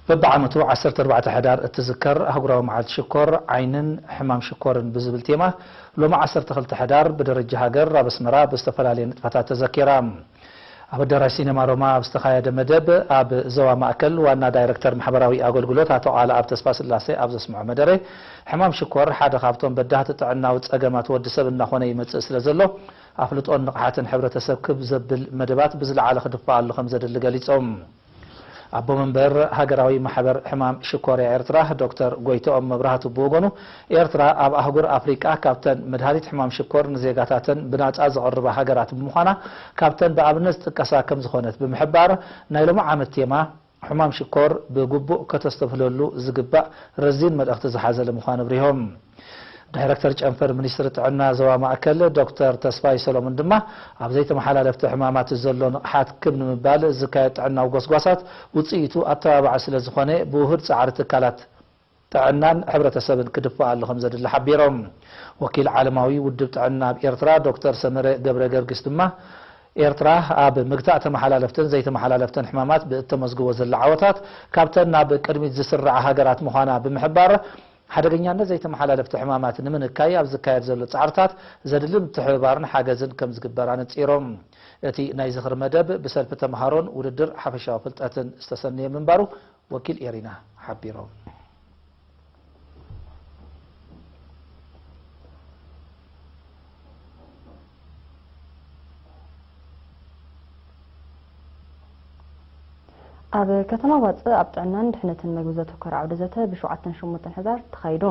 በብዓመቱ ዓሰርተ ኣርባዕተ ሕዳር እትዝከር ኣህጉራዊ መዓልቲ ሽኮር ዓይንን ሕማም ሽኮርን ብዝብል ቴማ፣ ሎሚ ዓሰርተ ክልተ ሕዳር ብደረጃ ሃገር ኣብ ኣስመራ ብዝተፈላለየ ንጥፈታት ተዘኪራ። ኣብ ኣዳራሽ ሲነማ ሮማ ኣብ ዝተኻየደ መደብ፣ ኣብ ዞባ ማእከል ዋና ዳይረክተር ማሕበራዊ ኣገልግሎት ኣቶ ቃልኣብ ተስፋስላሴ ኣብ ዘስምዖ መደረ፣ ሕማም ሽኮር ሓደ ካብቶም በዳህቲ ጥዕናዊ ጸገማት ወዲ ሰብ እናኾነ ይመጽእ ስለ ዘሎ፣ ኣፍልጦን ንቕሓትን ሕብረተሰብ ክብ ዘብል መደባት ብዝለዓለ ክድፋኣሉ ከም ዘድሊ ገሊጾም። ኣቦ መንበር ሃገራዊ ማሕበር ሕማም ሽኮርያ ኤርትራ ዶክተር ጎይትኦም መብራህቱ ብወገኑ፣ ኤርትራ ኣብ ኣህጉር ኣፍሪቃ ካብተን መድሃኒት ሕማም ሽኮር ንዜጋታተን ብናጻ ዘቕርባ ሃገራት ብምዃና፣ ካብተን ብኣብነት ዝጥቀሳ ከም ዝኾነት ብምሕባር፣ ናይ ሎሚ ዓመት ቴማ ሕማም ሽኮር ብግቡእ ከተስተብህለሉ ዝግባእ ረዚን መልእኽቲ ዝሓዘለ ምዃኑ ኣብሪሆም። ዳይረክተር ጨንፈር ሚኒስትሪ ጥዕና ዞባ ማእከል ዶክተር ተስፋይ ሰሎሞን ድማ፣ ኣብ ዘይተመሓላለፍቲ ሕማማት ዘሎ ንቕሓት ክብ ንምባል ዝካየድ ጥዕናዊ ጎስጓሳት ውጽኢቱ ኣተባባዒ ስለ ዝኾነ፣ ብውሁድ ጻዕሪ ትካላት ጥዕናን ሕብረተሰብን ክድፋኣሉ ከም ዘድሊ ሓቢሮም። ወኪል ዓለማዊ ውድብ ጥዕና ኣብ ኤርትራ ዶክተር ሰመረ ገብረ ገርግስ ድማ፣ ኤርትራ ኣብ ምግታእ ተመሓላለፍትን ዘይተመሓላለፍትን ሕማማት ብእተመዝግቦ ዘላ ዓወታት፣ ካብተን ናብ ቅድሚት ዝስርዓ ሃገራት ምዃና ብምሕባር፣ ሓደገኛነት ዘይተመሓላለፍቲ ሕማማት ንምንካይ ኣብ ዝካየድ ዘሎ ጻዕርታት ዘድሊ ምትሕብባርን ሓገዝን ከም ዝግበር ኣነጺሮም። እቲ ናይ ዝኽሪ መደብ ብሰልፊ ተምሃሮን ውድድር ሓፈሻዊ ፍልጠትን ዝተሰነየ ምንባሩ ወኪል ኤሪና ሓቢሮም። ኣብ ከተማ ባጽዕ ኣብ ጥዕናን ድሕነትን መግቢ ዘተኮረ ዓውደ ዘተ ብሸውዓተን ሸሞንተን ሕዳር ተኻይዱ።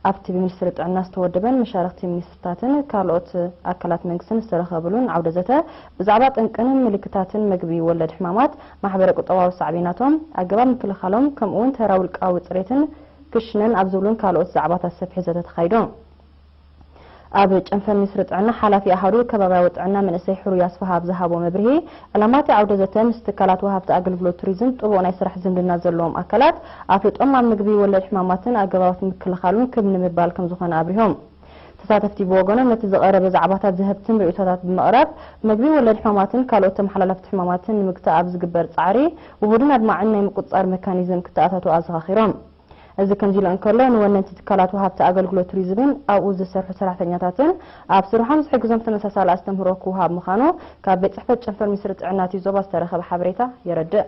ኣብቲ ብሚኒስትሪ ጥዕና ዝተወደበን መሻርኽቲ ሚኒስትርታትን ካልኦት ኣካላት መንግስትን ዝተረኸብሉን ዓውደ ዘተ፣ ብዛዕባ ጠንቅን ምልክታትን መግቢ ወለድ ሕማማት፣ ማሕበረ ቁጠባዊ ሳዕቤናቶም፣ ኣገባብ ምክልኻሎም፣ ከምኡ'ውን ተራ ውልቃዊ ጽሬትን ክሽነን ኣብ ዝብሉን ካልኦት ዛዕባታት ሰፊሕ ዘተ ተኻይዱ። ኣብ ጨንፈር ሚኒስትሪ ጥዕና ሓላፊ ኣሃዱ ከባብያዊ ጥዕና መንእሰይ ሕሩይ ኣስፍሃ ኣብ ዝሃቦ መብርሂ፣ ዕላማ እቲ ዓውደ ዘተ ምስ ትካላት ወሃብቲ ኣገልግሎት ቱሪዝም ጥቡቕ ናይ ስራሕ ዝምድና ዘለዎም ኣካላት ኣፍልጦም ኣብ ምግቢ ወለድ ሕማማትን ኣገባባት ምክልኻሉን ክብ ንምባል ከም ዝኾነ ኣብሪሆም። ተሳተፍቲ ብወገኖም ነቲ ዝቐረበ ዛዕባታት ዘህብትም ርእይቶታት ብምቕራብ፣ ምግቢ ወለድ ሕማማትን ካልኦት ተመሓላለፍቲ ሕማማትን ንምግታእ ኣብ ዝግበር ጻዕሪ ውሁድን ኣድማዕን ናይ ምቁጽጻር መካኒዝም ክተኣታቶ ኣዘኻኺሮም። እዚ ከምዚ ኢሉ እንከሎ፣ ንወነንቲ ትካላት ወሃብቲ ኣገልግሎት ቱሪዝምን ኣብኡ ዝሰርሑ ሰራሕተኛታትን ኣብ ስርሖም ዝሕግዞም ተመሳሳሊ ኣስተምህሮ ክወሃብ ምዃኑ ካብ ቤት ጽሕፈት ጨንፈር ሚኒስትሪ ጥዕና እቲ ዞባ ዝተረኸበ ሓበሬታ የረድእ።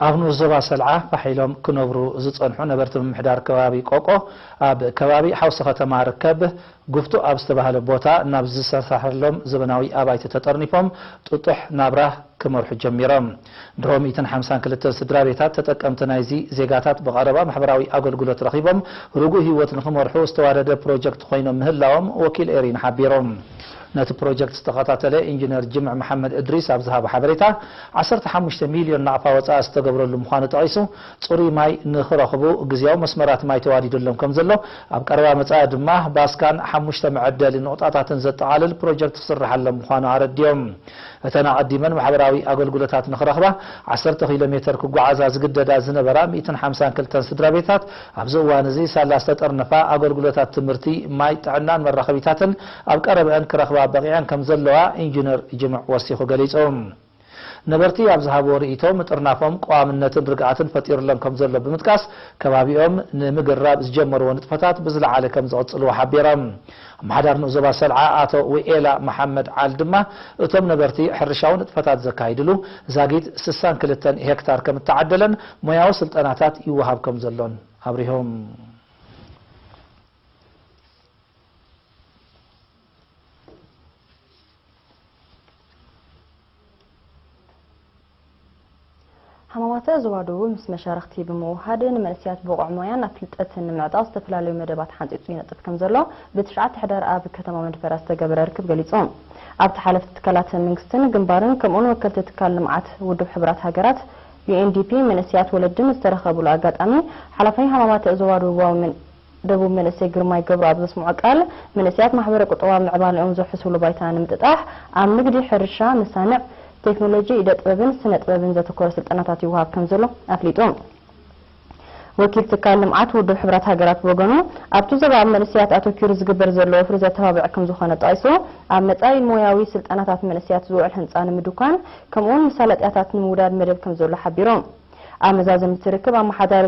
ኣብ ንኡስ ዞባ ሰልዓ ፋሕ ኢሎም ክነብሩ ዝጸንሑ ነበርቲ ምምሕዳር ከባቢ ቆቆ፣ ኣብ ከባቢ ሓውሲ ከተማ ርከብ ጉፍቱ ኣብ ዝተባህለ ቦታ ናብ ዝሰራሕሎም ዘበናዊ ኣባይቲ ተጠርኒፎም ጥጡሕ ናብራ ክመርሑ ጀሚሮም። ድሮ ሚእትን ሓምሳን ክልተን ስድራ ቤታት ተጠቀምቲ ናይዚ ዜጋታት ብቐረባ ማሕበራዊ ኣገልግሎት ረኺቦም ርጉእ ህይወት ንኽመርሑ ዝተዋደደ ፕሮጀክት ኮይኖም ምህላዎም ወኪል ኤሪና ሓቢሮም። ነቲ ፕሮጀክት ዝተኸታተለ ኢንጂነር ጅምዕ መሓመድ እድሪስ ኣብ ዝሃቦ ሓበሬታ፣ ዓሰርተ ሓሙሽተ ሚልዮን ናቕፋ ወጻኢ ዝተገብረሉ ምዃኑ ጠቒሱ፣ ጽሩይ ማይ ንኽረኽቡ ግዝያዊ መስመራት ማይ ተዋዲዱሎም ከም ዘሎ፣ ኣብ ቀረባ መጻኢ ድማ ባስካን ሓሙሽተ መዐደሊ ነቑጣታትን ዘጠቓልል ፕሮጀክት ክስርሓሎም ምዃኑ ኣረዲኦም። እተን ኣቐዲመን ማሕበራዊ ኣገልግሎታት ንኽረኽባ ዓሰርተ ኪሎ ሜተር ክጓዓዛ ዝግደዳ ዝነበራ ሚእትን ሓምሳን ክልተን ስድራ ቤታት፣ ኣብዚ እዋን እዚ ሳላ ዝተጠርነፋ ኣገልግሎታት ትምህርቲ፣ ማይ፣ ጥዕናን መራኸቢታትን ኣብ ቀረበአን ክረኽባ በቒዐን ከም ዘለዋ ኢንጂነር ጅምዕ ወሲኹ ገሊጹ። ነበርቲ ኣብ ዝሃብዎ ርእይቶ፣ ምጥርናፎም ቀዋምነትን ርግኣትን ፈጢሩሎም ከም ዘሎ ብምጥቃስ፣ ከባቢኦም ንምግራብ ዝጀመርዎ ንጥፈታት ብዝለዓለ ከም ዝቕጽልዎ ሓቢሮም። ኣመሓዳሪ ንኡስ ዞባ ሰልዓ ኣቶ ውኤላ መሓመድ ዓል ድማ፣ እቶም ነበርቲ ሕርሻዊ ንጥፈታት ዘካይድሉ ዛጊት ስሳን ክልተን ሄክታር ከም እተዓደለን ሞያዊ ስልጠናታት ይወሃብ ከም ዘሎን ኣብሪሆም። ሃማማተ ዞባ ደቡብ ምስ መሻርኽቲ ብምውሃድ፣ ንመንእሰያት ብቑዕ ሞያን ኣብ ፍልጠትን ንምዕጣቕ ዝተፈላለዩ መደባት ሓንጺጹ ይነጥፍ ከም ዘሎ፣ ብትሽዓተ ሕዳር ኣብ ከተማ መንደፈራ ዝተገበረ ርክብ ገሊጹ። ኣብቲ ሓለፍቲ ትካላት መንግስትን ግንባርን፣ ከምኡውን ወከልቲ ትካል ልምዓት ውድብ ሕቡራት ሃገራት፣ ዩ ኤን ዲ ፒ፣ መንእሰያት ወለድን ዝተረኸብሉ ኣጋጣሚ፣ ሓላፋይ ሃማማተ ዞባ ደቡባዊ መን-፣ ደቡብ መንእሰይ ግርማይ ገብሩ ኣብ ዘስምዖ ቃል፣ መንእሰያት ማሕበረ ቁጠባዊ ምዕባለኦም ዘውሕስሉ ባይታ ንምጥጣሕ፣ ኣብ ንግዲ፣ ሕርሻ፣ መሳንዕ፣ ቴክኖሎጂ፣ ኢደ ጥበብን ስነ ጥበብን ዘተኮረ ስልጠናታት ይወሃብ ከም ዘሎ ኣፍሊጡ። ወኪል ትካል ልምዓት ውድብ ሕቡራት ሃገራት ብወገኑ፣ ኣብቲ ዞባ ኣብ መንእሰያት ኣተኪሩ ዝግበር ዘሎ ወፍሪ ዘተባብዕ ከም ዝኾነ ጠቒሱ፣ ኣብ መጻኢ ሞያዊ ስልጠናታት መንእሰያት ዝውዕል ህንጻ ንምድኳን፣ ከምኡውን መሳለጥያታት ንምውዳድ መደብ ከም ዘሎ ሓቢሩ። ኣብ መዛዘሚ እቲ ርክብ፣ ኣመሓዳሪ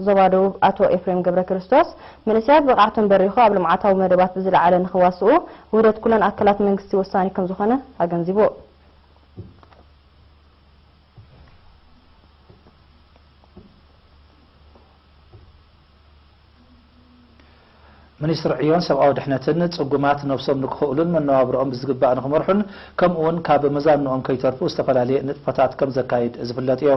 ዞባ ደቡብ ኣቶ ኤፍሬም ገብረክርስቶስ፣ መንእሰያት ብቕዓቶም በሪኹ ኣብ ልምዓታዊ መደባት ብዝለዓለ ንኽዋስኡ ውህደት ኩለን ኣካላት መንግስቲ ወሳኒ ከም ዝኾነ ኣገንዚቡ። ሚኒስትሪ ዕዮን ሰብኣዊ ድሕነትን፣ ጽጉማት ነብሶም ንክኽእሉን መነባብሮኦም ብዝግባእ ንክመርሑን፣ ከምኡ እውን ካብ መዛንኦም ከይተርፉ ዝተፈላለየ ንጥፈታት ከም ዘካይድ ዝፍለጥ እዩ።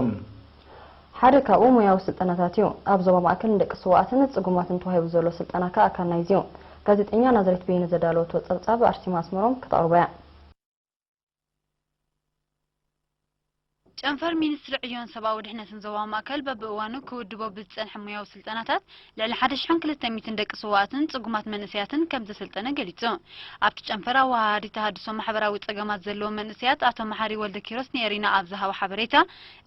ሓደ ካብኡ ሞያዊ ስልጠናታት እዩ። ኣብ ዞባ ማእከል ንደቂ ስውኣትን ጽጉማትን ተዋሂቡ ዘሎ ስልጠና ከኣ ኣካል ናይዚ እዩ። ጋዜጠኛ ናዝሬት በየነ ዘዳለወቶ ጸብጻብ ኣርሲማ ኣስመሮም ክተቕርቦ እያ። ጨንፈር ሚኒስትሪ ዕዮን ሰብኣዊ ድሕነትን ዞባ ማእከል በብእዋኑ ክውድቦ ብዝጸንሐ ሞያዊ ስልጠናታት ልዕሊ ሓደ ሽሕን ክልተ ሚእትን ደቂ ስውኣትን ጽጉማት መንእሰያትን ከም ዘሰልጠነ ገሊጹ። ኣብቲ ጨንፈር ኣወሃሃዲ ተሃድሶ ማሕበራዊ ጸገማት ዘለዎም መንእሰያት ኣቶ መሓሪ ወልደኪሮስ ንኤሪና ኣብ ዝሃቦ ሓበሬታ፣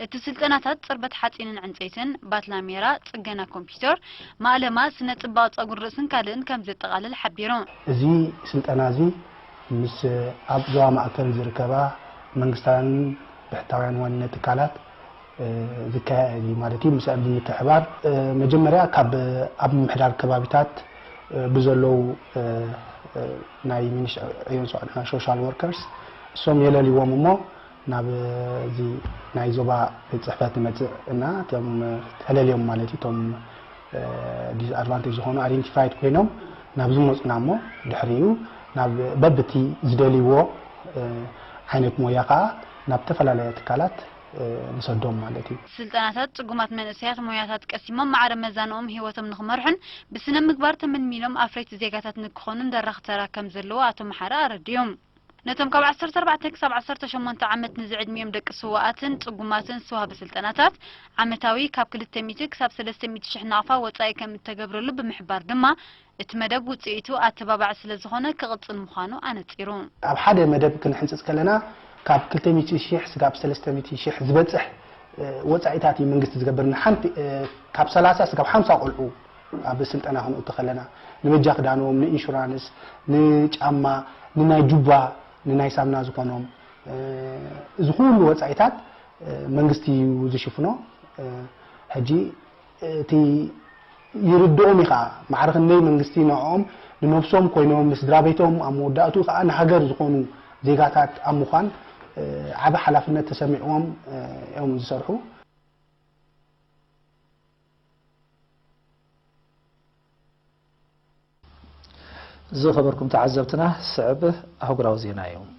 እቲ ስልጠናታት ጽርበት ሓጺንን ዕንጸይትን፣ ባትላሜራ፣ ጽገና ኮምፒዩተር፣ ማእለማ፣ ስነ ጽባቐ ጸጉሪ ርእስን ካልእን ከም ዘጠቓልል ሓቢሩ። እዚ ስልጠና እዚ ምስ ኣብ ዞባ ማእከል ዝርከባ መንግስታውያንን ብሕታውያን ዋንነት ትካላት ዝካየድ እዩ ማለት እዩ። ምስኣን ብምትሕባር መጀመርያ ካብ ኣብ ምምሕዳር ከባቢታት ብዘለዉ ናይ ሚኒስትሪ ዕዮን ሰብኣዊ ድሕነትን ሶሻል ወርከርስ እሶም የለልይዎም እሞ ናብ እዚ ናይ ዞባ ቤት ፅሕፈት ንመፅእ እና እቶም ተለልዮም ማለት እዩ እቶም ዲስኣድቫንቴጅ ዝኾኑ ኣይደንቲፋይድ ኮይኖም ናብ ዝመፁና እሞ ድሕሪኡ ናብ በብቲ ዝደልይዎ ዓይነት ሞያ ከዓ ናብ ዝተፈላለያ ትካላት ንሰዶም ማለት እዩ። ስልጠናታት ጽጉማት መንእሰያት ሞያታት ቀሲሞም ማዕረ መዛንኦም ህይወቶም ንኽመርሑን ብስነ ምግባር ተመልሚሎም ኣፍረይቲ ዜጋታት ንክኾኑን ደራኺ ተራ ከም ዘለዎ ኣቶ መሓሪ ኣረዲኦም። ነቶም ካብ ዓሰርተ ኣርባዕተ ክሳብ ዓሰርተ ሸሞንተ ዓመት ንዝዕድሚኦም ደቂ ስውኣትን ጽጉማትን ዝተዋህበ ስልጠናታት ዓመታዊ ካብ ክልተ ሚእቲ ክሳብ ሰለስተ ሚእቲ ሽሕ ናቕፋ ወጻኢ ከም እተገብረሉ ብምሕባር ድማ፣ እቲ መደብ ውጽኢቱ ኣተባባዒ ስለ ዝኾነ ክቕጽል ምዃኑ ኣነጺሩ። ኣብ ሓደ መደብ ክንሕንጽጽ ከለና ካብ ክልተ ሚእቲ ሽሕ ስጋብ ሰለስተ ሚእቲ ሽሕ ዝበጽሕ ወጻኢታት እዩ መንግስቲ ዝገብር። ንሓንቲ ካብ ሰላሳ ስጋብ ሓምሳ ቆልዑ ኣብ ስልጠና ክንእቱ ከለና ንበጃ ክዳኖም፣ ንኢንሹራንስ፣ ንጫማ፣ ንናይ ጁባ፣ ንናይ ሳምና ዝኾኖም እዚ ኩሉ ወጻኢታት መንግስቲ እዩ ዝሽፍኖ። ሕጂ እቲ ይርድኦም እዩ ከዓ ማዕረ ክንደይ መንግስቲ ንዕኦም ንነብሶም ኮይኖም ንስድራ ቤቶም ኣብ መወዳእትኡ ከዓ ንሃገር ዝኾኑ ዜጋታት ኣብ ምዃን ዓቢ ሓላፍነት ተሰሚዕዎም እዮም ዝሰርሑ። ዝኸበርኩም ተዓዘብትና፣ ስዕብ ኣህጉራዊ ዜና እዩ።